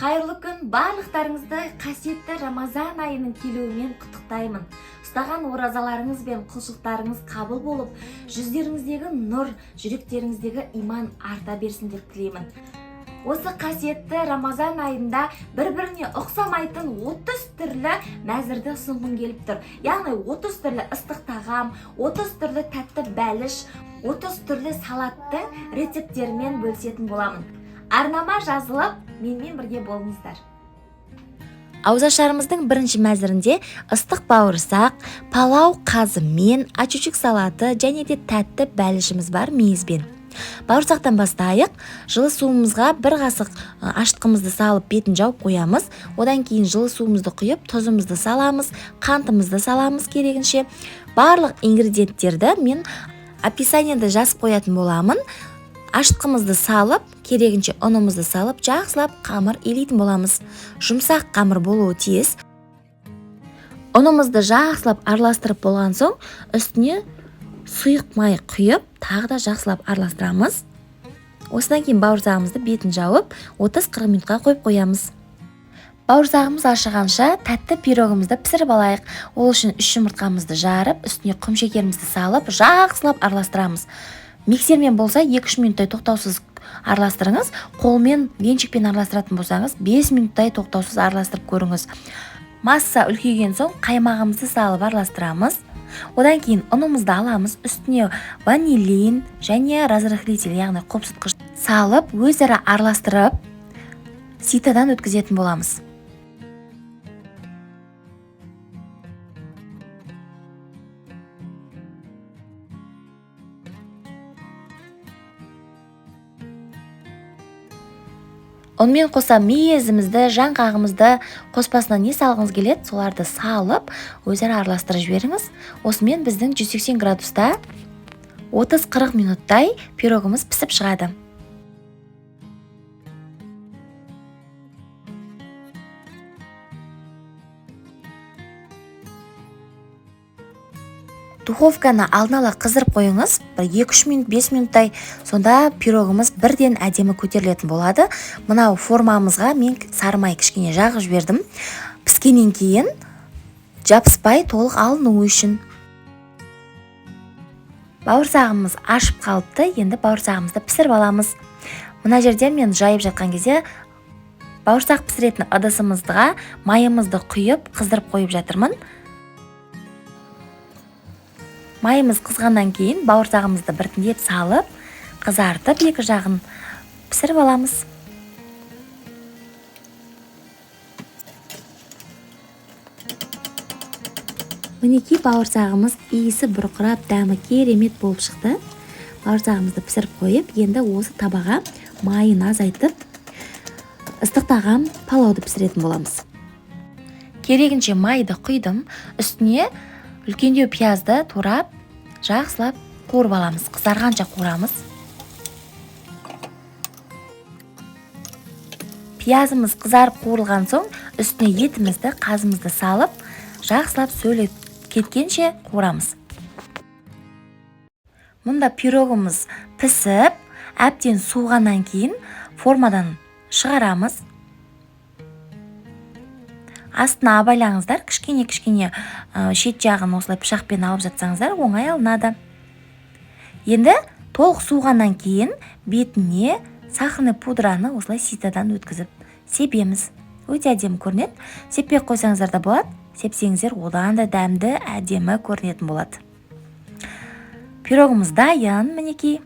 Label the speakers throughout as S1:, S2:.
S1: Қайырлы күн! Барлықтарыңызды қасиетті Рамазан айының келуімен құттықтаймын. Ұстаған оразаларыңыз бен құлшылықтарыңыз қабыл болып, жүздеріңіздегі нұр, жүректеріңіздегі иман арта берсін деп тілеймін. Осы қасиетті Рамазан айында бір-біріне ұқсамайтын 30 түрлі мәзірді ұсынғым келіп тұр. Яғни 30 түрлі ыстық тағам, 30 түрлі тәтті бәліш, 30 түрлі салаттың рецепттерімен бөлісетін боламын. Арнама жазылып, менімен бірге болыңыздар. Ауызашарымыздың бірінші мәзірінде ыстық бауырсақ, палау қазымен, ачучик салаты және де тәтті бәлішіміз бар мейізбен. Бауырсақтан бастайық. Жылы суымызға бір қасық ашытқымызды салып, бетін жауып қоямыз. Одан кейін жылы суымызды құйып, тұзымызды саламыз, қантымызды саламыз керегінше. Барлық ингредиенттерді мен описаниеда жазып қоятын боламын. Ашытқымызды салып, керегінше ұнымызды салып, жақсылап қамыр илейтін боламыз. Жұмсақ қамыр болуы тиіс. Ұнымызды жақсылап араластырып болған соң, үстіне сұйық май құйып, тағы да жақсылап араластырамыз. Осыдан кейін бауырсағымызды бетін жауып, 30-40 минутқа қойып қоямыз. Бауырсағымыз ашығанша тәтті пирогымызды пісіріп алайық. Ол үшін 3 жұмыртқамызды жарып, үстіне құм шекерімізді салып, жақсылап араластырамыз. Миксермен болса 2-3 минуттай тоқтаусыз араластырыңыз. Қолмен, венчикпен араластыратын болсаңыз, 5 минуттай тоқтаусыз араластырып көріңіз. Масса үлкейген соң қаймағымызды салып араластырамыз. Одан кейін ұнымызды аламыз, үстіне ванилин және разрыхлитель, яғни қопсытқыш салып, өзара араластырып, ситадан өткізетін боламыз. Онымен қоса мейізімізді, жаңғағымызды, қоспасына не салғыңыз келеді, соларды салып, өзара араластырып жіберіңіз. Осымен біздің 180 градуста 30-40 минуттай пирогымыз пісіп шығады. Духовканы алдын ала қыздырып қойыңыз, бір екі-үш минут, 5 минуттай, сонда пирогымыз бірден әдемі көтерілетін болады. Мынау формамызға мен сары май кішкене жағып жібердім. Піскеннен кейін жабыспай толық алыну үшін. Бауырсағымыз ашып қалыпты, енді бауырсағымызды пісіріп аламыз. Мына жерде мен жайып жатқан кезде бауырсақ пісіретін ыдысымызға майымызды құйып, қыздырып қойып жатырмын. Майымыз қызғаннан кейін бауырсағымызды біртіндеп салып, қызартып екі жағын пісіріп аламыз. Мінекей бауырсағымыз иісі бұрқырап, дәмі керемет болып шықты. Бауырсағымызды пісіріп қойып, енді осы табаға майын азайтып, ыстық тағам палауды пісіретін боламыз. Керегінше майды құйдым, үстіне үлкендеу пиязды турап, жақсылап қуырып аламыз, қызарғанша қуырамыз. Пиязымыз қызарып қуырылған соң, үстіне етімізді, қазымызды салып, жақсылап сөлі кеткенше қуырамыз. Мұнда пирогымыз пісіп, әбден суығаннан кейін формадан шығарамыз. Астына абайлаңыздар, кішкене-кішкене, шет жағын осылай пышақпен алып жатсаңыздар, оңай алынады. Енді толық суығаннан кейін бетіне сахарный пудраны осылай ситадан өткізіп себеміз. Өте әдемі көрінеді. Сеппей қойсаңыздар да болады, сепсеңіздер одан да дәмді, әдемі көрінетін болады. Пирогымыз дайын, мінекей.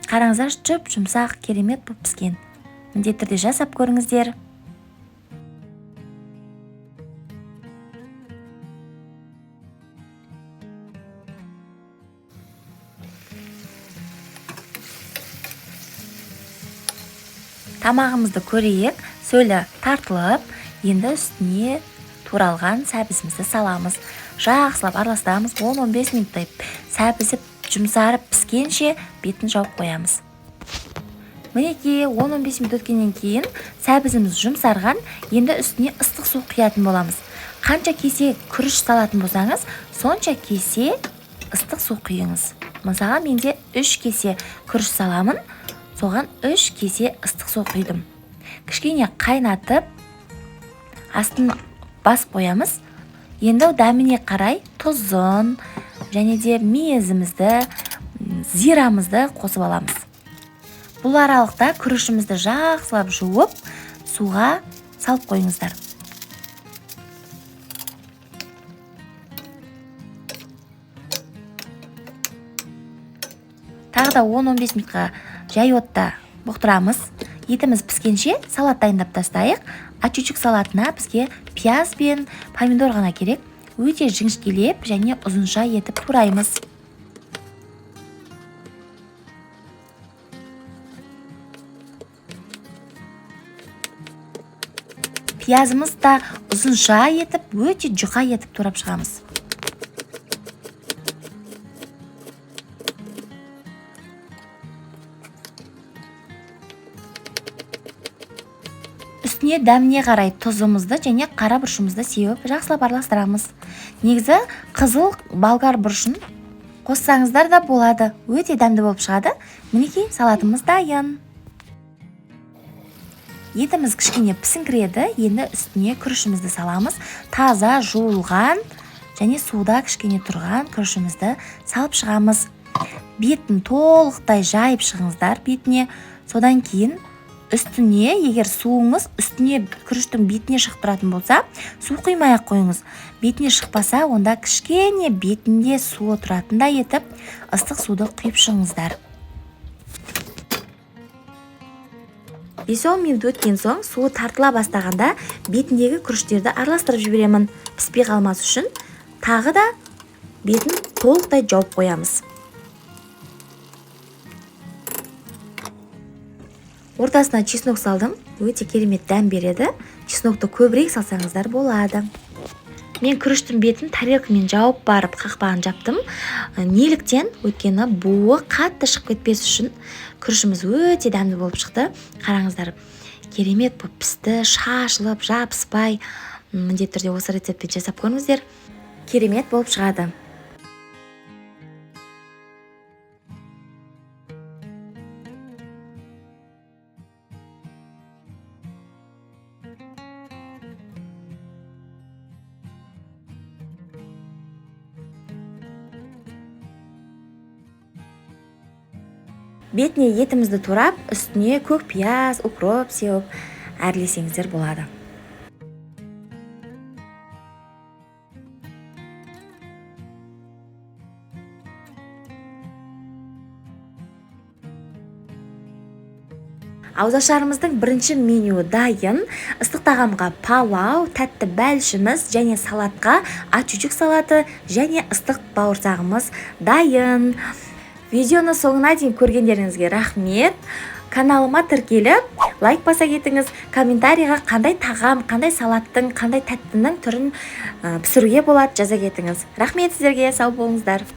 S1: Қараңыздар, жұп-жұмсақ, керемет болып піскен. Міндетті түрде жасап көріңіздер. Тамағымызды көрейік, сөлі тартылып, енді үстіне туралған сәбізімізді саламыз. Жақсылап араластырамыз, он-он бес минуттай сәбізі жұмсарып піскенше бетін жауып қоямыз. Мінекей, он-он бес минут өткеннен кейін сәбізіміз жұмсарған, енді үстіне ыстық су құятын боламыз. Қанша кесе күріш салатын болсаңыз, сонша кесе ыстық су құйыңыз. Мысалға, менде 3 кесе күріш саламын, соған 3 кесе ыстық су құйдым. Кішкене қайнатып, астын басып қоямыз. Енді дәміне қарай тұзын және де мейізімізді, зирамызды қосып аламыз. Бұл аралықта күрішімізді жақсылап жуып, суға салып қойыңыздар. Тағы да 10-15 минутқа жай отта бұқтырамыз. Етіміз піскенше салат дайындап тастайық. Ачучук салатына бізге пияз бен помидор ғана керек. Өте жіңішкелеп және ұзынша етіп тураймыз. Пиязымыз да ұзынша етіп, өте жұқа етіп турап шығамыз. Үстіне дәміне қарай тұзымызды және қара бұрышымызды сеуіп жақсылап араластырамыз. Негізі қызыл болгар бұрышын қоссаңыздар да болады. Өте дәмді болып шығады. Мінекей салатымыз дайын. Етіміз кішкене пісіңкіреді. Енді үстіне күрішімізді саламыз. Таза жуылған және суда кішкене тұрған күрішімізді салып шығамыз. Бетін толықтай жайып шығыңыздар бетіне. Содан кейін үстіне, егер суыңыз үстіне күріштің бетіне шығып тұратын болса, су құймай ақ қойыңыз. Бетіне шықпаса, онда кішкене бетінде суы тұратындай етіп ыстық суды құйып шығыңыздар. 5-10 минут өткен соң суы тартыла бастағанда бетіндегі күріштерді араластырып жіберемін. Піспей қалмас үшін тағы да бетін толықтай жауып қоямыз. Ортасына чеснок салдым. Өте керемет дәм береді. Чеснокты көбірек салсаңыздар болады. Мен күріштің бетін тарелкамен жауып барып қақпағын жаптым. Неліктен? Өйткені буы қатты шығып кетпес үшін. Күрішіміз өте дәмді болып шықты. Қараңыздар, керемет болып пісті, шашылып, жабыспай. Міндетті түрде осы рецептпен жасап көріңіздер. Керемет болып шығады. Бетіне етімізді турап, үстіне көк пияз, укроп сеуіп әрлесеңіздер болады. Ауызашарымыздың бірінші менюі дайын. Ыстық тағамға палау, тәтті бәлішіміз және салатқа ачучук салаты және ыстық бауырсағымыз дайын. Видеоны соңына дейін көргендеріңізге рахмет. Каналыма тіркеліп, лайк баса кетіңіз. Комментарийға қандай тағам, қандай салаттың, қандай тәттінің түрін пісіруге болады жаза кетіңіз. Рахмет сіздерге, сау болыңыздар.